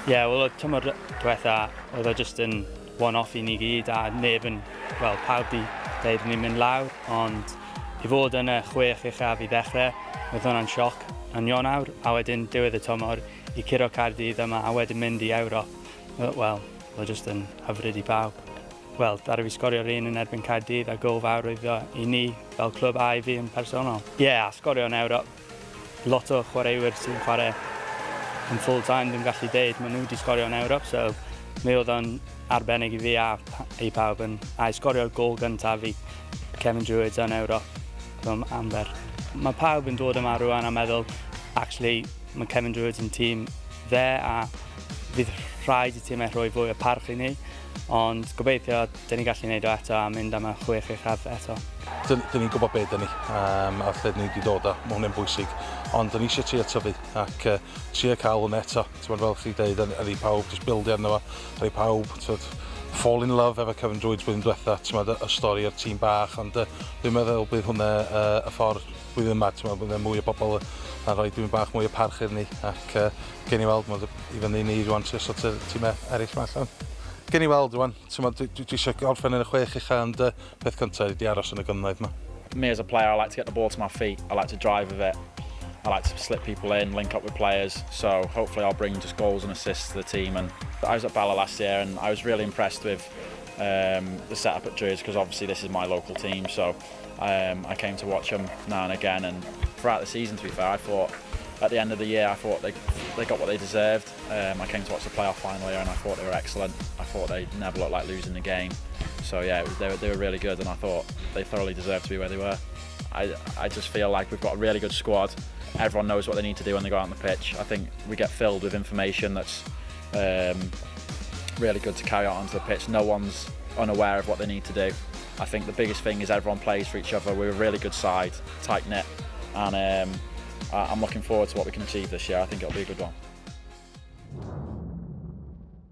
Ie, yeah, wel, tymor diwetha, oedd o just yn one-off i ni gyd a neb yn, wel, pawb di dweud ni'n mynd lawr, ond i fod yn y chwech uchaf i ddechrau, oedd hwnna'n sioc yn Ionawr, a wedyn diwedd y tymor i curo Caerdydd yma a wedyn mynd i Ewrop. Wel, oedd o just yn hyfryd i pawb. Wel, ddaru fi sgorio'r un yn erbyn Caerdydd a gôl fawr oedd o i ni fel clwb a i fi yn personol. Ie, yeah, a sgorio yn Ewrop. Lot o chwaraewyr sy'n chwarae yn full time ddim gallu deud, maen nhw wedi sgorio yn Ewrop, so mi oedd o'n arbennig i fi a i pawb yn, a i sgorio'r gôl gyntaf i Cefn Druids yn Ewrop, oedd o'n anferth. Mae pawb yn dod yma rwan a meddwl, actually, mae Cefn Druids yn tîm dde a fydd rhaid i tîmau rhoi fwy o parch i ni, ond gobeithio dyn ni gallu gwneud o eto a mynd am y chwech uchaf eto. Dyn ni'n gwybod be dyn ni a lle dyn ni wedi dod o, mae hwnna'n bwysig, ond dyn ni eisiau trio tyfu ac trio cael hwnna eto. Ti'n fel chi dweud, ydy pawb just bildio arno fo, ydy pawb t'wod, fall in love efo Cefn Druids blwyddyn diwetha, ti'n y stori o'r tîm bach, ond dwi'n meddwl bydd hwnna y ffordd blwyddyn yma, ti'n meddwl, bydd mwy o bobl yn rhoi dwi'n bach mwy o parch iddyn ni, ac gen i weld, i fyny ni rwan trio sort of tîmau eraill ma allan. Gen i weld rwan, ti'n dwi eisiau gorffen yn y chwech ucha, ond peth cyntaf ydy aros yn y gynghrair yma. Me as a player, I like to get the ball to my feet. I like to drive with it. I like to slip people in, link up with players. So hopefully I'll bring just goals and assists to the team. And I was at Bala last year and I was really impressed with the setup at Druids because obviously this is my local team. So I came to watch them now and again. And throughout the season, to be fair, I thought at the end of the year, I thought they got what they deserved. I came to watch the playoff final here and I thought they were excellent. I thought they never looked like losing the game. So yeah, they were really good and I thought they thoroughly deserved to be where they were. I just feel like we've got a really good squad. Everyone knows what they need to do when they go out on the pitch. I think we get filled with information that's really good to carry out onto the pitch. No one's unaware of what they need to do. I think the biggest thing is everyone plays for each other. We're a really good side, tight knit, and I'm looking forward to what we can achieve this year. I think it'll be a good one.